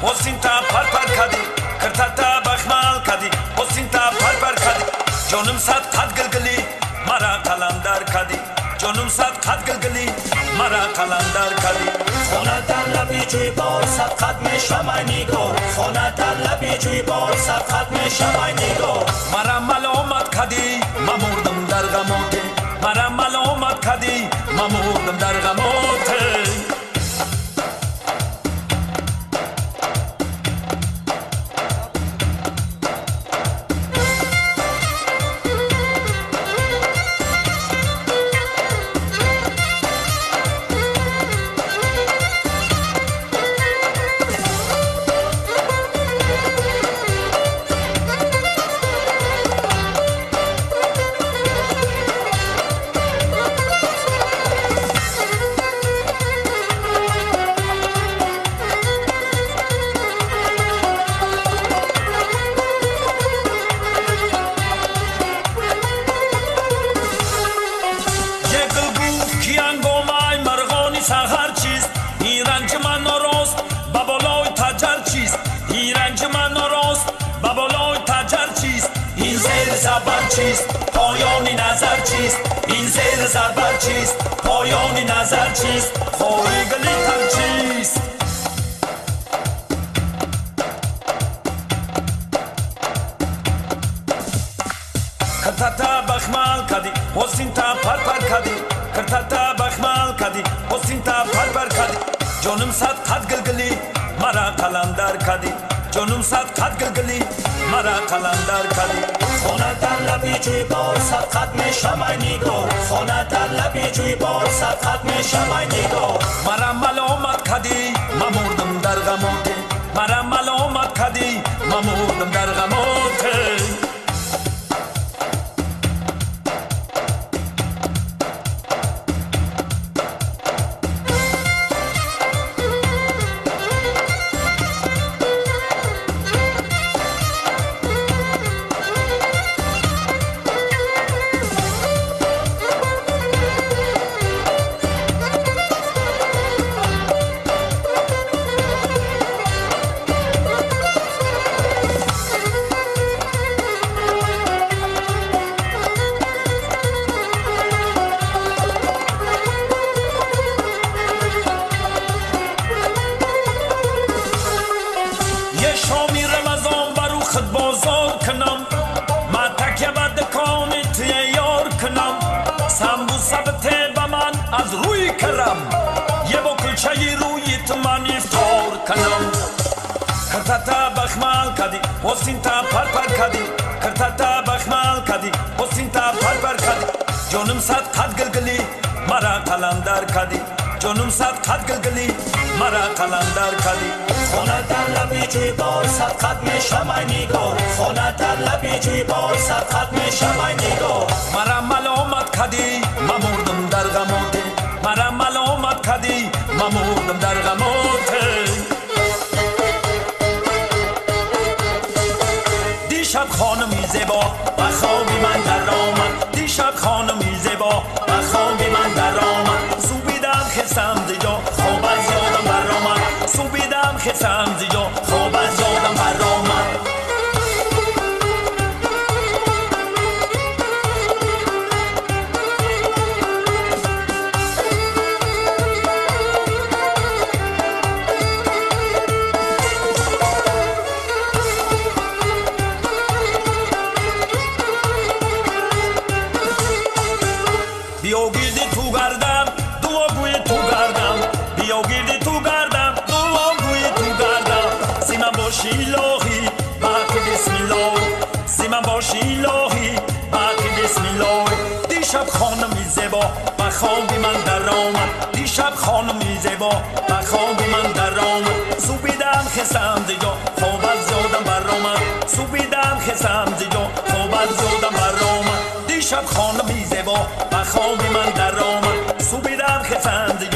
Осинта пар-пар кади, киртата бахмал кади, осинта пар-пар кади. Ҷоним сад қад гилгили, мара қаландар кади. Ҷоним сад қад гилгили, мара қаландар кади. Хона дар лаби ҷӯйбор сад қад мешавай нигор. Хона дар лаби ҷӯйбор сад қад мешавай нигор. Мара маломат кади, ма мурдам дар ғамоте. Мара маломат кади, ма мурдам дар ғамоте. چیست پایانی نظر چیست این زیر زبر چیست پایانی نظر چیست خوری گلیتر چیست. کرتتا بخمال کدی حسینتا پر پر کدی، کرتتا بخمال کدی حسینتا پر پر کدی. جانم صد قد گلگلی مرا قلندر کدی. جانم صد قد گلگلی مرا قلندر کدی. خانه در لبی جویبار صد قد میشوی نگار. خانه در لبی جویبار صد قد میشوی نگار. مرا ملامت کدی ما مردم در غماته. مرا ملامت کدی ما مردم در غماته. از روی کرم یه با کلچه روی تو من افطار کنم. کرتتا بخمال کدی حسینتا پر پر کدی، کرتتا بخمال کدی حسینتا پر پر کدی. جانم صد قد گلگلی مرا قلندر کدی. جانم صد قد گلگلی مرا قلندر کدی. خانه در لبی جویبار صد قد میشوی نگار. خانه در لبی جویبار صد قد میشوی نگار. مرا ملامت کدی ما مردم در غماته. مرا ملامت کدی ما مردم در غماته. دیشب خانمی زیبا به خوابی من در آمد. دیشب خانمی زیبا به خوابی من در آمد. سوبیدم خسم زیجا خواب از یادم برآمد. سوبیدم خسم زیجا خواب از یادم برآمد. بیا گیردی تو گردم دعاگوی تو گردم. بیا گیردی تو گردم دعاگوی تو گردم. سیمن باشی الهی باقی بسم الله. سیمن باشی الهی باقی بسم الله. دیشب خانمی زیبا به خوابی من در آمد. دیشب خانمی زیبا به خوابی من در آمد. سوبیدم خسم زیجا خواب از یادم برآمد. سوبیدم خسم زیجا خواب از یادم برآمد. دیشب خانمی زیبا به خوابی من در آمد. سوبیدم خسم زیجا